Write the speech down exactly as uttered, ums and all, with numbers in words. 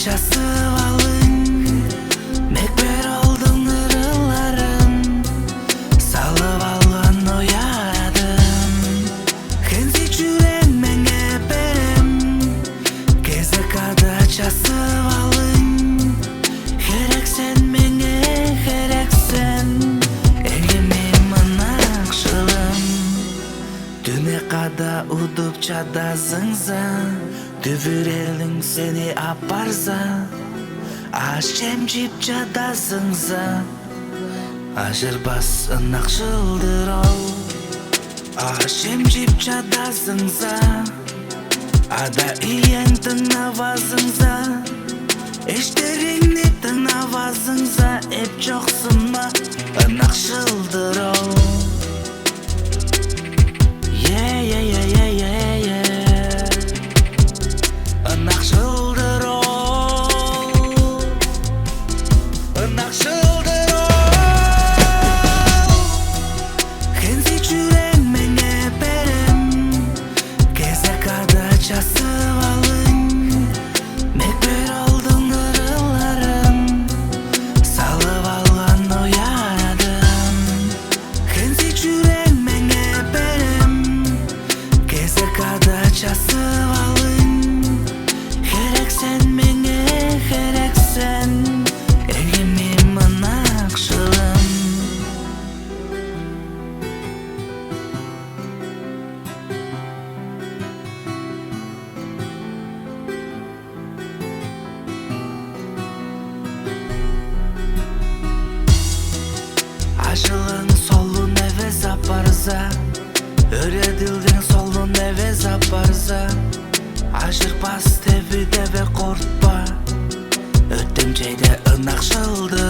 чассып алыйн, мекпер олдуң ырыларын салып алган ояадым. Хензи чүрең меңээ берем, кезек када чассып алыйн. Херек сен меңээ, херек сен, эңгеми мынакшылым. Дүне када удуп чадазыңза, дүвүрелиң сени апарза, аъш-чем чип чадазыңза, ажырбас ынакшылдыр ол. Аъш-чем чип чадазыңза, ада-иең дыңнавазыңза, эштериңни дыңнавазыңза, эп чоксунма, ынакшылдыр ол. Е-е-е-е-е-е. Ынакшылдыр ол. Ынакшылдыр ол. Хензи чүрең меңээ берем, кезек када чассып алыйн. Мекпер олдуң ырыларын салып алган ояадым. Хензи чүрең меңээ берем, кезек када чассып алыйн. Херек сен меңээ, херек сен, эңгеми мынакшылым. Ажылың солун эвес апарза, өөредилдиң солун эвес апарза, ажырбас теви деве кортпа. Өттем чейде ынакшылды